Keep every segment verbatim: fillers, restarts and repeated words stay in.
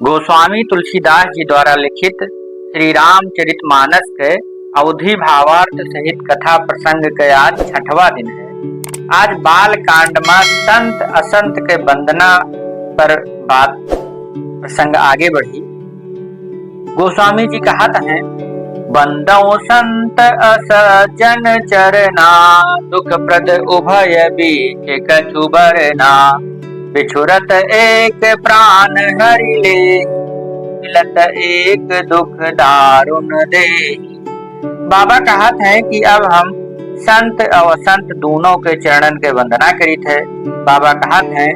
गोस्वामी तुलसीदास जी द्वारा लिखित श्री रामचरित मानस के अवधी भावार्थ सहित कथा प्रसंग के आज छठवाँ दिन है। आज बाल कांड मा संत असंत के वंदना पर बात प्रसंग आगे बढ़ी। गोस्वामी जी कहत हैं, "वंदौ संत अस जन चरना, दुख प्रद उभय बीच कछु बरना। बिछुरत एक प्राण हरि ले, मिलत एक दुख दारुण दे।" बाबा कहत हैं कि अब हम संत और असंत दोनों के चरणन के वंदना करित है। बाबा कहत हैं,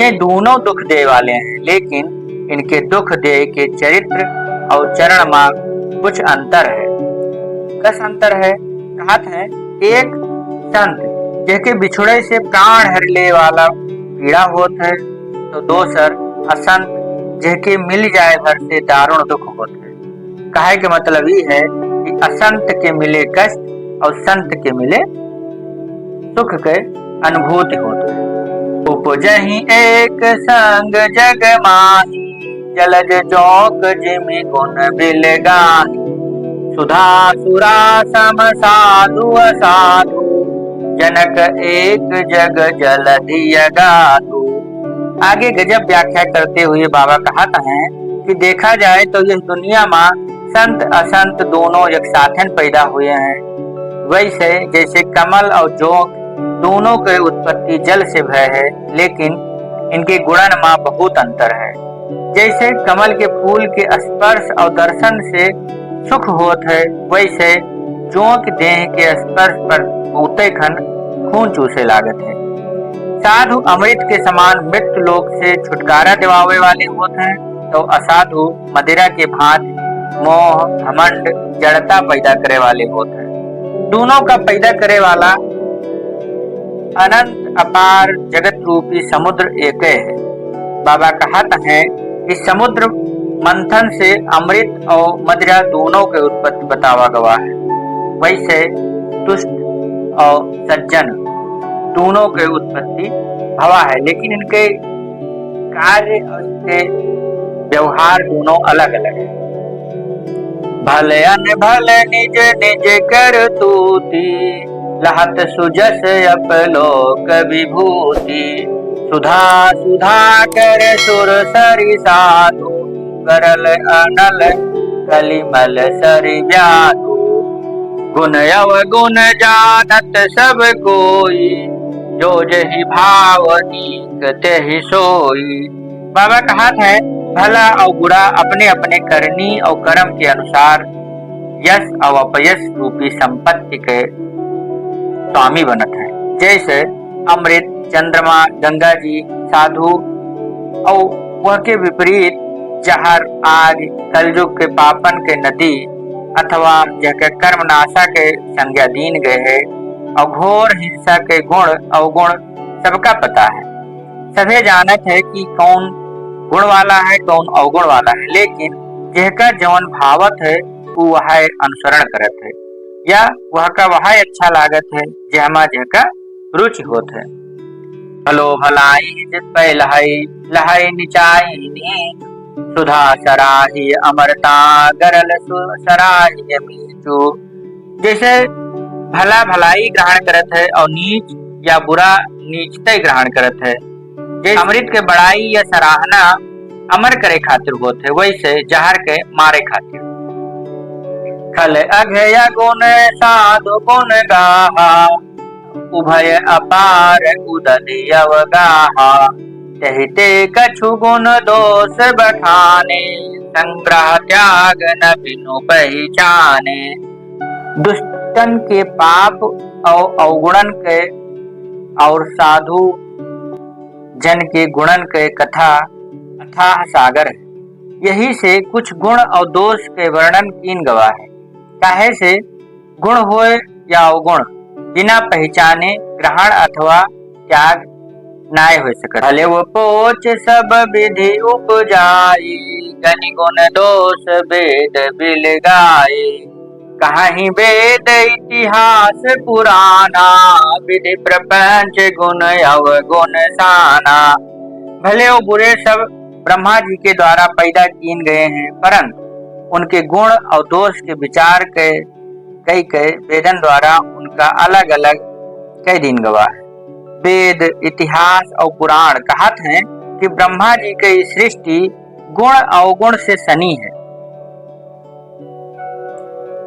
ये दोनों दुख दे वाले हैं, लेकिन इनके दुख दे के चरित्र और चरण मा कुछ अंतर है। कस अंतर है? कहत हैं, एक संत जेके बिछुड़े से प्राण हर ले वाला पीड़ा होत है, तो दोसर असंत जेके मिल जाए भर से दारुण दुख होत है। कहे के मतलब ई है कि असंत के मिले कष्ट और संत के मिले सुख के अनुभूति होत है। उपजहि एक संग जग माही, जलज जोंक जिमि गुन बिल गाही। सुधा सुरा सम साधु असाधु, जनक एक जग जलधि अगाधु। आगे गजब व्याख्या करते हुए बाबा कहत हैं कि देखा जाए तो यह दुनिया मा संत असंत दोनों एक साथन पैदा हुए हैं। वैसे जैसे कमल और जोंक दोनों के उत्पत्ति जल से भय है, लेकिन इनके गुणन मा बहुत अंतर है। जैसे कमल के फूल के स्पर्श और दर्शन से सुख होत है, वैसे जोंक देह के स्पर्श पर उगते खन खून चूसे लागत है। साधु अमृत के समान मृत्यु लोक से छुटकारा दिवावे वाले होत हैं, तो असाधु मदिरा के भांति मोह, घमंड, जड़ता पैदा करे वाले होत हैं। दोनों का पैदा करे वाला अनंत अपार जगत रूपी समुद्र एके है। बाबा कहत हैं कि समुद्र मंथन से अमृत और मदिरा दोनों के उत्पत्ति बतावा गवा है। वैसे दुष्ट और सज्जन दोनों के उत्पत्ति भवा है, लेकिन इनके कार्य और इनके व्यवहार दोनों अलग-अलग है। भले अनभले निज निज करतूती, लहत सुजस अपलोक विभूति। सुधा सुधाकर सुर सरि साधु, गरल अनल कलिमल सरि व्याधु। गुन अवगुन जानत सब कोई, जो जहि भाव नीक तेहि सोई। बाबा कहत है, भला और बुरा अपने अपने करनी और कर्म के अनुसार यश और अपयश रूपी संपत्ति के स्वामी बनत है। जैसे अमृत, चंद्रमा, गंगा जी, साधु और वह के विपरीत जहर, आग, कलयुग के पापन के नदी अथवा जेके कर्म नाशा के संज्ञा दीन गए है। और घोर हिंसा के गुण अवगुण सबका पता है। सभे जानत है कि कौन गुण वाला है, कौन अवगुण वाला है, लेकिन जेहका जवन भावत है, उ वह अनुसरण करत है या वह का वह अच्छा लागत है, जेहमा जेहका रुचि होत है। भलो भलाई जित पै लहै, लहै निचाई नीच। सुधा सराही अमरता गरल सु सराही मीचू। जैसे भला भलाई ग्रहण करत है और नीच या बुरा नीचते ग्रहण करत है। जैसे अमृत के बड़ाई या सराहना अमर करे खातिर होत है, वैसे जहर के मारे खातिर। खल अघय गुण साधु गुण गाहा, उभय अपार उदधि अवगाहा। तहिते कछु गुण दोष बखाने, संग्रह त्याग न बिनु पहिचाने। दुष्टन के पाप और अवगुणन के और साधु जन के गुणन के कथा अथाह सागर है। यही से कुछ गुण और दोष के वर्णन कीन गवा है। काहे से गुण होय या अवगुण, बिना पहिचाने ग्रहण अथवा त्याग नाय होय सकत। भले वो पोच सब विधि उपजाई, गनि गुण दोष वेद बिल गाई। कहाही वेद इतिहास पुराना, विधि प्रपंच गुण अवगुण साना। भले वो बुरे सब ब्रह्मा जी के द्वारा पैदा कीन गए हैं, परंतु उनके गुण और दोष के विचार के कई के वेदन द्वारा उनका अलग-अलग कई दीन गवा है। वेद, इतिहास और पुराण कहत हैं कि ब्रह्मा जी के ई सृष्टि गुण अवगुण से सनी है।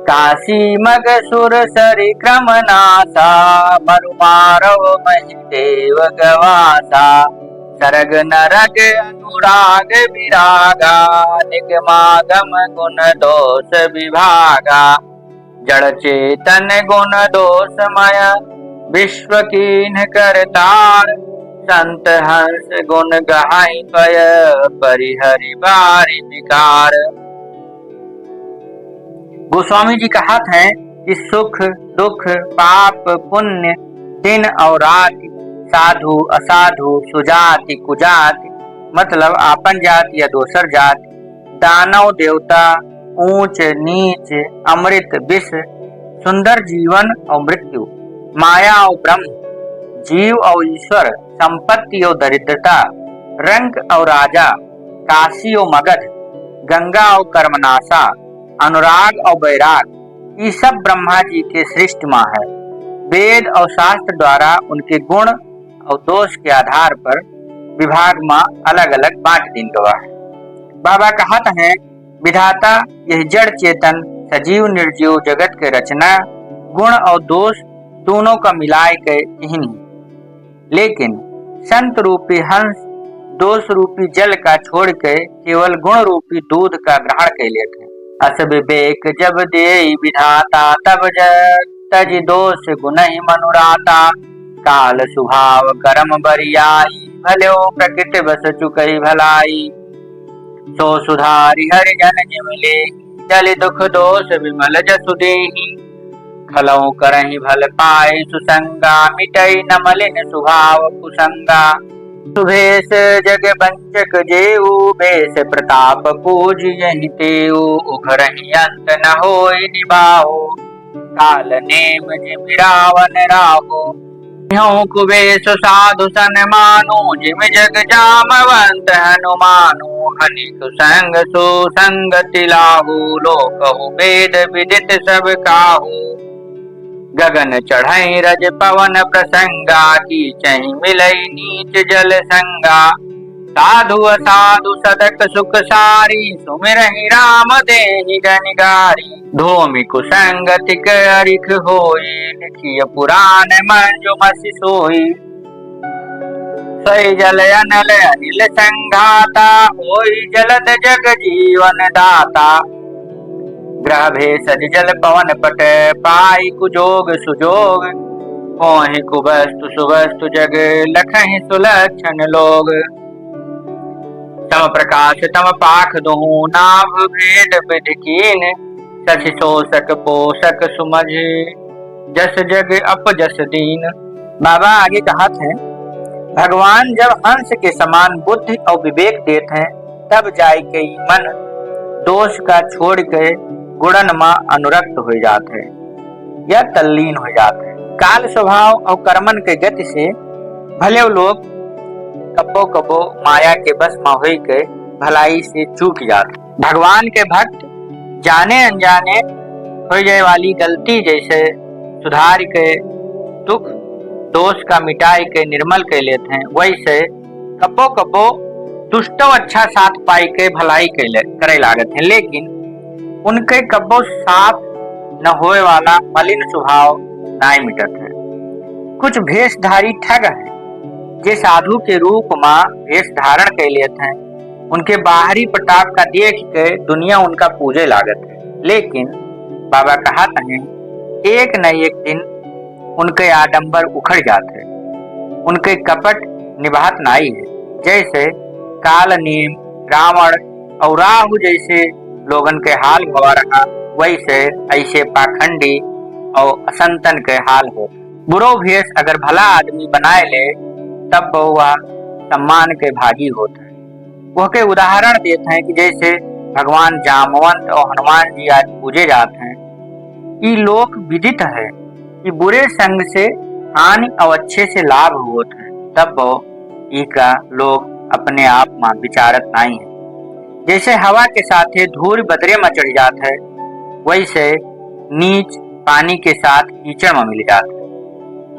काशी मग सुर सरि क्रम नासा, मरु मारव महि देव गवासा। सरग नरग अनुराग विरागा, निगमागम गुण दोष विभागा। जड़ चेतन गुण दोषमय, विश्व कीन्ह करतार। संत हंस गुण गहइ पय, परिहरि बारि विकार। गोस्वामी जी कहत हैं कि सुख, दुख, पाप, पुण्य, दिन और रात, साधु, असाधु, सुजाति, कुजाति, मतलब आपन जात या दोसर जात, दानव, देवता, ऊंच, नीच, अमृत, विष, सुंदर जीवन और मृत्यु, माया और ब्रह्म, जीव और ईश्वर, संपत्ति और दरिद्रता, रंक और राजा, काशी और मगध, गंगा और कर्मनाशा, अनुराग और बैराग, ई सब ब्रह्मा जी के सृष्टि मा है। वेद और शास्त्र द्वारा उनके गुण और दोष के आधार पर विभाग मा अलग-अलग बांट दीन गवा है। बाबा कहत हैं, विधाता यह जड़ चेतन सजीव निर्जीव जगत के रचना गुण और दोष दोनों का मिलाय के किहिन है। लेकिन संत रूपी हंस दोष रूपी जल का छोड़ के केवल गुण रूपी दूध का ग्रहण कइ लेत है। अस विवेक जब देई विधाता, तब ज-, तजि दोष गुणहि मनुराता। काल सुभाव करम बरियाई, भल्यो प्रकृति बस चुकई भलाई। सो सुधारि हरि जन जिम लेहि, जलि दुख दोष विमल जसु देहि। खलउ करहिं भल पाइ सुसंगा, मिटइ न मलिन सुभाव कुसंगा। सुभेस जग बंचक जेऊ, बेस प्रताप पूजियहिं तेऊ। उघरहिं अंत न होइ निबाहु, काल नेम जिमि रावन राहु। तिहउ कुबेस साधु सन मानु, जिमि जग जामवंत हनुमानु। हनि कुसंग सुसंगति लाहु, लोकहु वेद विदित सब काहु। गगन चढ़इ रज पवन प्रसंगा, कीचहि मिलइ नीच जल संगा। साधु असाधु सदक सुख सारी, सुमिरहिं राम देहि गनि गारी। धूमि कुसंगति के अरिख होई, लिखिय पुरान मंजु मसि सोई। सोई जल अनल अनिल संघाता, होई जलद जग जीवन दाता। ग्रह भेषज जल पवन पट, पाई कुजोग सुजोग। होहि कुवस्तु सुवस्तु जग, लखहि सुलक्षण लोग। सम प्रकाश तम पाख दुहु, नाभ भेद विधि कीन। शशि शोषक पोषक सुमझ, जस जग अपजस दीन। बाबा आगे कहत हैं, भगवान जब हंस के समान बुद्धि और विवेक देत हैं, तब जाय के ई मन दोष का छोड़ के गुणन मा अनुरक्त हो जात है या तल्लीन हो जात है। काल स्वभाव और कर्मन के गति से भले लोग कब्बो कब्बो माया के बस मा होई के भलाई से चूक जात। भगवान के भक्त जाने अनजाने होइ जाए वाली गलती जैसे सुधार के, दुख दोष का मिटाए के निर्मल कइ लेत हैं, वैसे कब्बो कब्बो दुष्टो अच्छा साथ पाई के भलाई कइ ले, करे लागत हैं, लेकिन उनके कब्बो साफ न होए वाला मलिन स्वभाव नाय मिटत है। कुछ भेषधारी ठग हैं, जे साधु के रूप मा भेष धारण कइ लेत हैं, उनके बाहरी प्रताप का देख के दुनिया उनका पूजे लागत है, लेकिन बाबा कहत हैं, एक न एक दिन उनके आडंबर उखड़ जात है, उनके कपट निभात नाई है। जैसे काल नेम, रावण और राहु जैसे लोगन के हाल भवा रहा, वैसे ऐसे पाखंडी और असंतन के हाल हो। बुरो भेष अगर भला आदमी बनाए ले, तब वह सम्मान के भागी होत है। वह के उदाहरण देत हैं कि जैसे भगवान जामवंत और हनुमान जी आज पूजे जात हैं, ई लोक विदित है कि बुरे संग से हानि और अच्छे से लाभ होत है, तब ई का लोग अपने आप मा विचारत नाई है। जैसे हवा के साथे धूर बदरे मा चढ़ जात है, वैसे नीच पानी के साथ कीचड़ मा मिल जात है।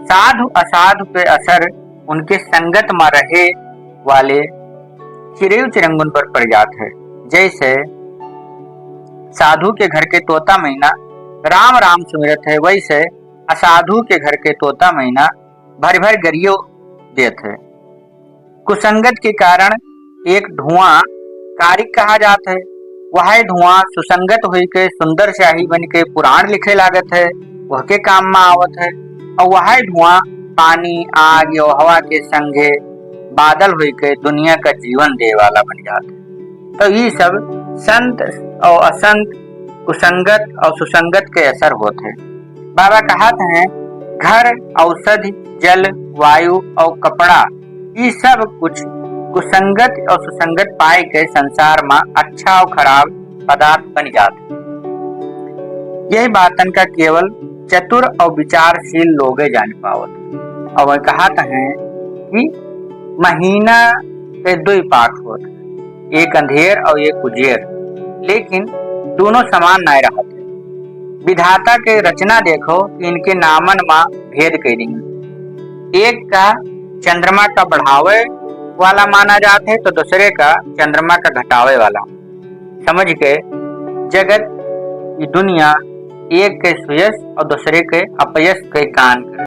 साधु असाधु के असर उनके संगत मा रहे वाले चिरई चिरंगुन पर पड़ जात है। जैसे साधु के घर के तोता मैना राम राम सुमिरत है, वैसे असाधु के घर के तोता मैना भर भर गरियो देत है। कुसंगत के कारण एक धुआं कारिक कहा जात है। वह धुआं सुसंगत होई के सुंदर स्याही बन के पुराण लिखे लागत है, वह के काम मा आवत है। और वह धुआं पानी, आग और हवा के संगे बादल होई के दुनिया का जीवन दे वाला बन जात है। तो ये सब संत और असंत, कुसंगत और सुसंगत के असर होत है। बाबा कहत हैं, घर, औषधि, जल, वायु और कपड़ा, ई सब कुछ कुसंगत और सुसंगत पाए के संसार मा अच्छा और खराब पदार्थ बन जात है। यही बातन का केवल चतुर और विचारशील लोगे जान पावत। और वह कहत हैं कि महीना के दुई पाख होत, एक अंधेर और एक उजेर, लेकिन दोनों समान नाय रहत। विधाता के रचना देखो कि इनके नामन मा भेद कई दी। एक का चंद्रमा का बढ़ावे वाला माना जात है, तो दूसरे का चंद्रमा का घटावे वाला। समझ के जगत की दुनिया एक के सुयश और दूसरे के अपयश के कान करे।